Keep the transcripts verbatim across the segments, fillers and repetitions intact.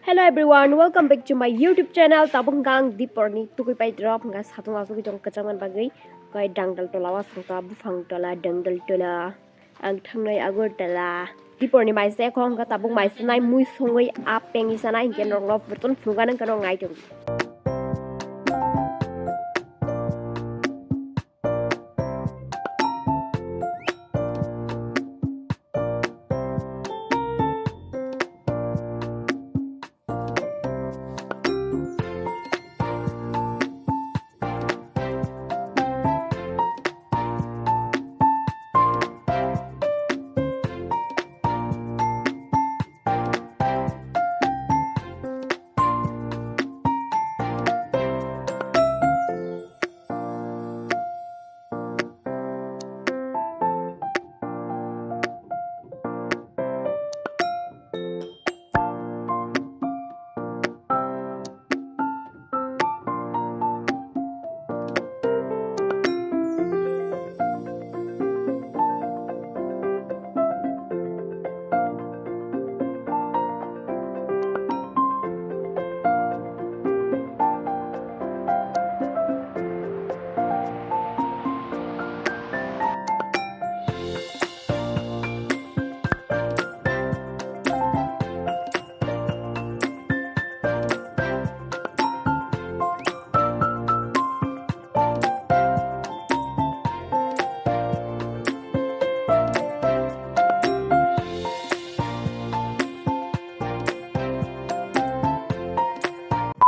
Hello everyone, welcome back to my YouTube channel. Tabuk hwnkha ang Diporni tugui pai drop hwnkha satung asugui tong kwchangman bagwi. Koi dangdal tola o songta buphang tola dangdal tola. Ang thangnai Agartala. Diporni maisa ekho hwnkha tabuk maisa nai mui songwi apeng isa nai hinkhe norokno butun phunukgana hwnkhe norok nai tong.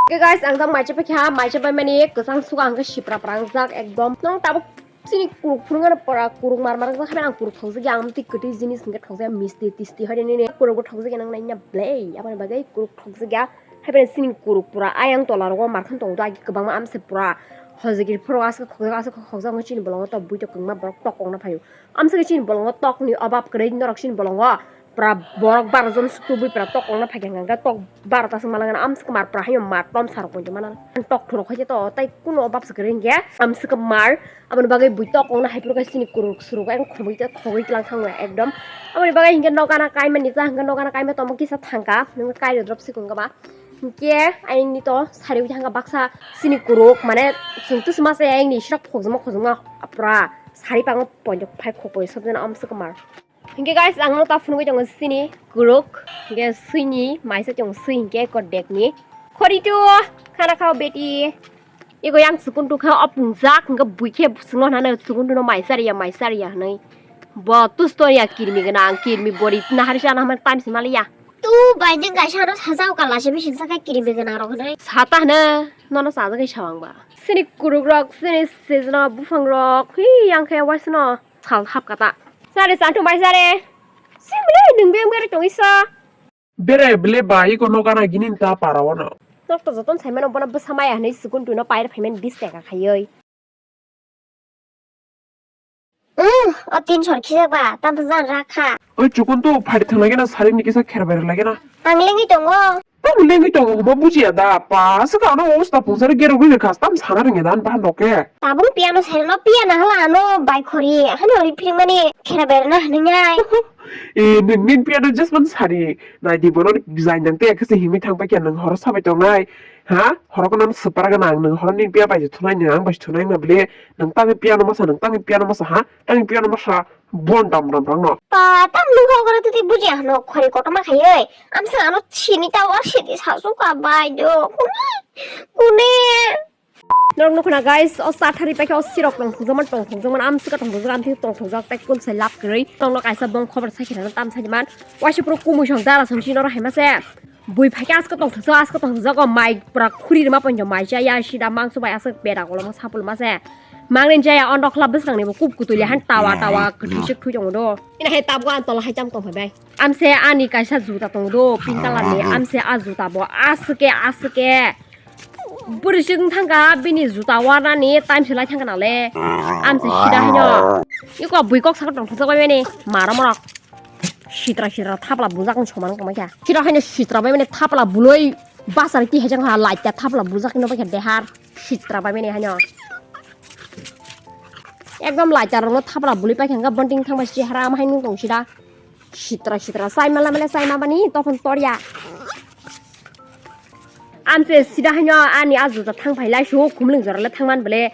Okay guys, ang tang maicha paikha, maicha pai mani kwchang suka ang sipra prangjak ekdom. Nong tabuk chini kuruk phunukgana pora kuruk mar mar jak, ang kuruk thokjak ya, ang twi kwtwi jinis hwnkhe thokjak ya, misti tisti hai nini kuruk bo thokjak ya, nang nai ya blei, aboni bagwi kuruk thokjak ya. Hai bai chini kuruk pura ayang tola rogo mar khan tongo, agi kwbangma amse pura hojagir phuru aswk khokjak, aswk khokjak wngkhe chini bolongo to bui to kwbangma borok tok kokna phaio. Amswk chini bolongo tokni obab kwrwi norok chini bolongo pura borok baro jon suk tubui pura tok kokna phaikha hwnkhe tok baro ta swk malangna amswk mar pura haino mar tom sarok poito mana tok thurok hai to tai kuno obab se kwrwi hwnkhe amswk mar aboni bagwi bui tok kokna hai phuru khe chini kuruk suruk ang khogwi khogwi tlang thangma ekdom aboni bagwi hwnkhe nokana kaimani ta hwnkhe nokana kaima tongma kisa thangkha nokna kairwi drop sikung kha ba. Hingke ayini to sari wi thangka baksa sini kuruk mane chwng twisma se ayini sirok khojma khojma pura sari pango ponjok phai khopoi sobjana amswk mar. Hingke guys ang no ta phunugwi tongo sini kuruk hingke swini maisa chong swi hingke ko dekni khori tu khana khao beti. Ego yang sukun tu kha o pungjak hingke buikhe swngo hwnano sukun tu no maisa riya maisa riya hwnwi bo tus to ya kirmi gwnang kirmi bori nahari sana hwnmani time si maliya. Tu bai nwng kaisa ano sajao kala se bising saka kirimi gwnang rok hinwi. Sata hwno nono sajagwi sawang ba. Sini kuruk rok sini sejna buphang rok hi yang khe waisano sal hap kata. Sare santu mai sare. Simle nwng bem gari tongisa. Bere bele ba iko nokana gini ta para wano. Nok to joton saimano bono bwsa maya hinwi sukun tuino pair phaimani bis taka khaioi. Umm, o tin sor khijak ba, tamo jan rakha. Oi chukun tu phari thang lagena sari ni kisa kher bai lagena. Ang lengwi tongo. Tamo lengwi tongo huma bujiya da, pa se ka ano osta pungsari gero gwi khas tam sana ringe dan ba noke. Tabung piano sari no piano hala ano bai khori, hani ori phring mani kher bai na hani ngai. E, nin, nin piano just man sari, nai di bono bijai nang te kese himi thang pa kya nang horo sabai tongnai. Ha? Horo kono swpar gana ang nang horo nin piya bai thunai nang ang bai thunai na bile. Nang tangwi piano masa, nang tangwi piano masa, ha? Tangwi piano masa, bon dam dam rang no. Pa, tam nung horo gore titi buji ano khori kotoma khayoi. Amsa ano chini ta war sidi sasu ka bai do. Kuni, kuni. Norok nukho na guys, o chathari paikhe o sirok tongthokjakman, tongthokjakman, amswkha tongthokjak, amtwi tongthokjak, tai kulsai lab kwrwi. Tongno kaisa bong khobor sakhe rano tam saiman. Waisa puro kumui song dara song chini oro haima se. Bui phaikhe asko tongthokjak, asko tongthokjak, o mai pura khuri rwma ponjo mai chaya, sida mangso bai aswk beda koloma sapulma se. Mangni chaya o nokhla bwskangnwi bo kup kutui le han tawa tawa kwthwi se thui tongo do. Ina hai tabgo ang tola hai cham tong phai bai. Amse ani kaisa juta tongo do, pink colour ni. Amse a juta bo aswk ke, aswk ke. Bwrwi chwng thangkha bini juta warnani time se lai thangkha nale. Amse sida haino. Iko bui kok saka tongthokjak bai mani mara morok. Sitra sitra thapla bujak ni soman wngkha. Sida haino sitra bai mani thapla buloi basar ti hajang ha light ta thapla bujak no bai kha dehar sitra bai mani haino. Ekdom light ta rokno thapla buloi pai kha bonting thangba si haram haino tong sida. Sitra sitra sai mala mala sai ma bani tokon torya. Amse sida haino ani a juta thang phai lai so khumling jora le thang man bole.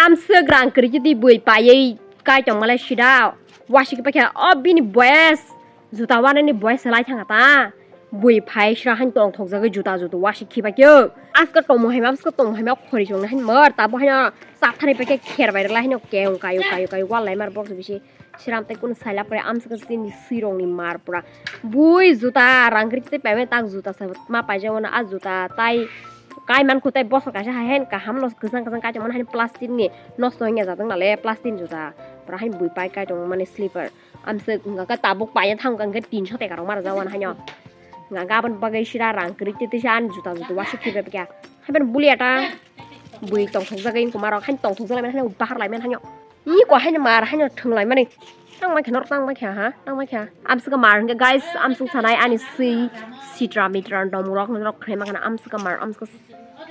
Amswk rang kwrwi khe twi bui paiwi kai tong malai sida. Wasik paikha o bini boyes juta wanani boyes lai thang ta. Bui phai sida hain tong thok jagwi juta juta wasik khibai khe. Aska tongmo haima aska tongmo haima khori jong hain mar tabo haino sathari paikhe kher bai lai haino keng kayo kayo kayo wal lai mar bok bisi. Siram tei kunu sailap kore amswk chini swirokni mar pura. Bui juta rang kwrwi tei payment tak juta sa ma paijak mano a juta tai kai man kho tei bosor kaisa hai hen kaham no kwchang kwchang kai tongmani hani plastic ni nosto wngya jatong nale plastic ni juta pura hani bui pai kai tongmani slipper amswk wngkha khe tabuk paiya thang wngkha hwnkhe tinso teka rok mara jagmani haino wngkha aboni bagwi sida rang kwrwi tei tisa ani juta juta wasik khibai kha hai phano buli ata bui tongthok jagwi wngkha marok hani tongthok jagwi mani haino bahar lai mani haino. Ni ko haino mar haino thwnglai mani. Tang mai khe norok tang mai khe ha, tang mai khe. Amswk mar hwnkhe guys, amswk sanai ani swi sitra mitra dom rok norok khrema khana amswk mar amswk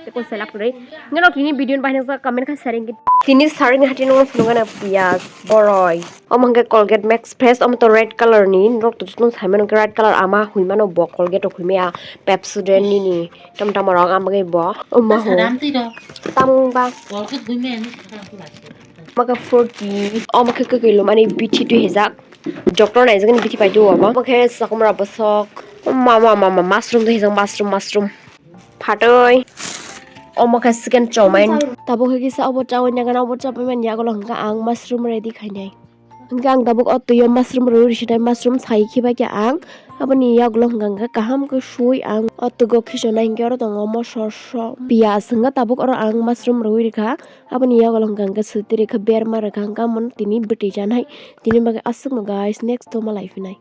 teko selak kwrwi. Ngeno tini video ni bahai nang comment kha sharing khe. Tini sharing hati nang phunukgana piyaj, boroi. Omo hwnkhe Colgate Max Fresh, omo to red color ni, norok to chwng sai mano red color ama hwi mano bo Colgate rok hwi maya Pepsodent nini tam tam rok ama bagwi bo. Omo hwn. Tang ba. Omo khe forty. Omo khe kwkwi lumani bithi twi hijak. Doctor naijak ni bithi pai twi obo. Omo khe chakumra bwswk. Ma ma ma ma mushroom twi hijak mushroom mushroom. Phatwi. Omo khe chicken chow mein. Tabuk khe kisa obo chow mein nangani obo chow mein yagulo hwnkha ang mushroom ready khainai. Hwnkhe ang tabuk o twi o mushroom rwi rwsinai mushroom sai khibai khe ang. Aboni yagulo hwnkha hwnkhe kaham khe sui ang o twgo khisonai hwnkhe oro tongo mosor so piyaj hwnkhe tabuk oro ang mushroom rwi rwkha. Aboni yagulo hwnkha hwnkhe swtwi rwkha berma rwkha hwnkhe amoni tini bwtwi chanai tini bagwi aswkno guys next o malai phinai.